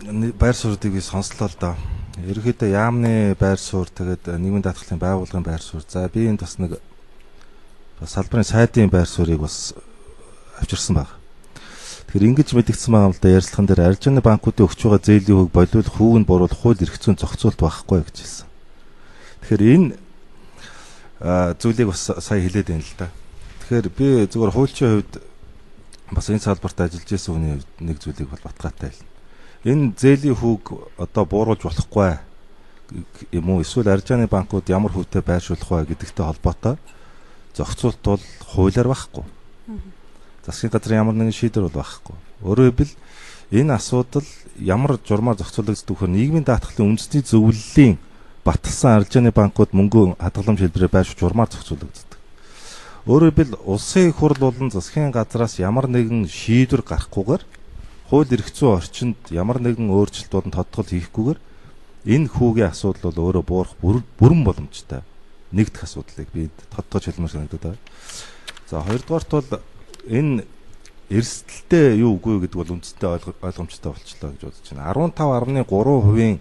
Байр суурьыг би сонслоо л доо. Ерөнхийдөө яамны байр суурь, тэгээд нийгмийн даатгалын байгууллагын байр суурь. За, би энд бас нэг салбарын сайдын байр суурийг бас авчирсан баг. Тэгэхээр ингэж мэдэгдсэн байгаа юм л да, ярилцлаган дээр арилжааны банкуудын өгч байгаа зээлийн хүүг болиулах, хүүг нь бууруулах хууль эрх зүйн зохицуулт байхгүй гэж хэлсэн. Тэгэхээр энэ зүйлийг бас сая хэлээд байна л да. Тэгэхээр би зөвхөн хуульчийн хувьд бас энэ салбарт ажиллаж байсан хүний хувьд нэг зүйлийг бол баталгаатай хэлнэ. Энэ зээлийн хүүг одоо бууруулж болохгүй юм уу, эсвэл арилжааны банкуд ямар хүүтэй байршуулах вэ гэдэгтэй холбоотой зохицуулт бол хуулиар байхгүй. Засгийн газрын ямар нэгэн шийдвэр бол байхгүй. Өөрөөр хэлбэл, энэ асуудал ямар журмаар зохицуулагддаг вэ? Нийгмийн даатгалын үндэсний зөвлөлийн баталсан арилжааны банкуд мөнгө хадгаламж хэлбэрээр байршуулж журмаар зохицуулагддаг. Өөрөөр хэлбэл, улсын их хурл болон засгийн газраас ямар нэгэн шийдвэр гарахгүйгээр, хууль эрх зүйн орчинд ямар нэгэн өөрчлөлт болон тодтгол хийхгүйгээр энэ хүүгийн асуудал бол өөрөө буурах бүрэн боломжтой. Нэгдэх асуудлыг би тодтогч хэлмээр санагдаад байна. За, хоёрдугаарт бол энэ эрсдэлтэй юу үгүй гэдэг бол үндсэндээ ойлгомжтой болчлоо гэж бодож байна. 15.3%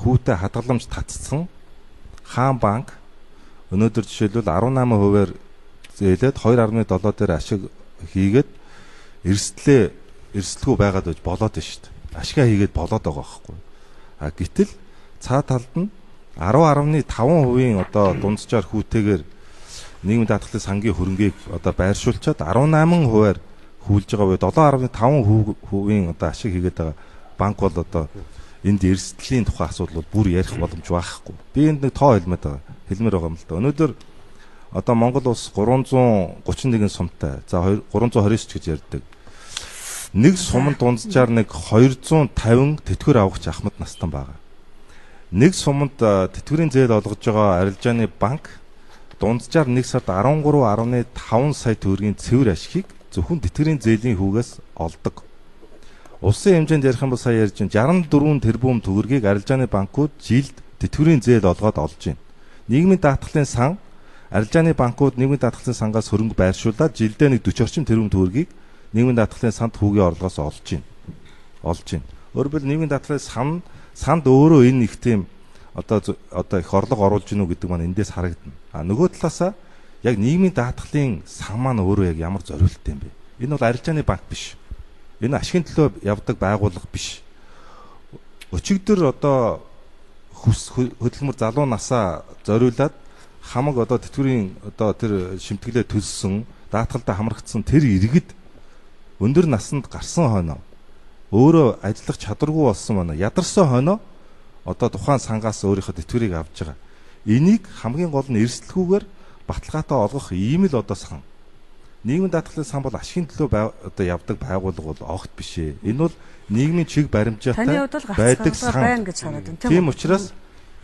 хүүтэй хадгаламж татцсан Хаан банк өнөөдөр жишээлбэл 18%-аар зээлээд 2.7 дээр ашиг хийгээд эрсдэлгүй байгаад байж болоод байна шүү дээ. Ашгаа хийгээд болоод байгаа байхгүй. А гэтэл цаа талд нь 10.5% одоо дунджаар хүүтэйгээр нийгмийн даатгалын сангийн хөрөнгийг одоо байршуулчаад 18%-аар хүүлж байгаа буюу 7.5% одоо ашиг хийгээд байгаа банк бол одоо энд эрсдлийн тухай асуудал бол бүр ярих боломж байхгүй. Би энд нэг тоо хэлмээр байгаа. Хэлмээр байгаа юм л да. Өнөөдөр одоо Монгол улс 331 сумтай. За, 329 ч гэж ярьдаг. Нэг суманд дунджаар нэг 250 тэтгэвэр авахч ахмад настан байгаа. Нэг суманд тэтгэврийн зээл олгож байгаа арилжааны банк дунджаар нэг сард 13.5 сая төгрөгийн цэвэр ашигыг зөвхөн тэтгэврийн зээлийн хүүгээс олдог. Улсын хэмжээнд ярих юм бол сая ярьж байна, 64 тэрбум төгрөгийг арилжааны банкуд жилд тэтгэврийн зээл олгоод олж байна. Нийгмийн даатгалын сан, арилжааны банкуд нийгмийн даатгалын сангаас хөрөнгө байршуулад жилдээ нэг 40 орчим тэрбум төгрөгийг нийгмийн даатгалын санд хүүгийн орлогоос олж байна. Олж байна. Өөрөөр хэлбэл, нийгмийн даатгалын санд өөрөө энэ их тийм одоо их орлого оруулж гинүү гэдэг маань эндээс харагдана. А нөгөө талаасаа яг нийгмийн даатгалын сан маань өөрөө яг ямар зориулттай юм бэ? Энэ бол арилжааны банк биш. Энэ ашигын төлөө явдаг байгууллага биш. Өчигдөр одоо хүс хөдөлмөр залуу насаа зориулаад хамаг одоо тэтгэврийн одоо тэр шимтгэлээ төлсөн, даатгалдаа хамрагдсан тэр иргэд өндөр насанд гарсан хойноо, өөрөө ажиллах чадваргүй болсон байна. Ядарсан хойноо одоо тухайн сангаас өөрийнхөө тэтгэврийг авч байгаа. Энийг хамгийн гол нь эрсдэлгүйгээр баталгаатай олгох ийм л одоо сан. Нийгмийн даатгалын сан бол ашигын төлөө одоо явдаг байгууллага бол огт биш ээ. Энэ бол нийгмийн чиг баримжаатай байдаг сан байна гэж хараад байна. Тийм учраас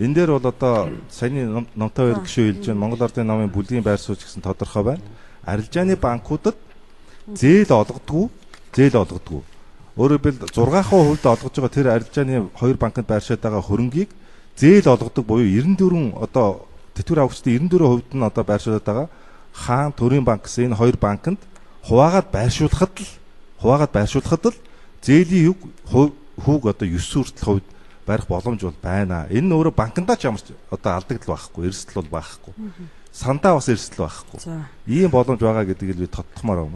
энэ дээр бол одоо саяны номтой хоёр гишүүн хэлж байна. Монгол Ардын намын бүлгийн байр сууж гэсэн тодорхой байна. Арилжааны банкудад зээл олгодгүй, зээл олгодгүй. Өөрөөр хэлбэл, 6% олгож байгаа тэр арилжааны хоёр банкнд байршаад байгаа хөрөнгийг зээл олгодог буюу 94 одоо тэтгэвэр авагчдын 94% нь одоо байршуулад байгаа Хаан, Төрийн банк гэсэн энэ хоёр банкнд хуваагаад байршуулахад л зээлийн хүүг одоо 9 хүртэл хувьд барих боломж бол байна. Энэ нь өөрөө банкндаа ч ямар ч одоо алдагдал байхгүй, эрсдэл бол байхгүй. Сандаа бас эрсдэл байхгүй. Ийм боломж байгаа гэдгийг л би тодтохмоор байна.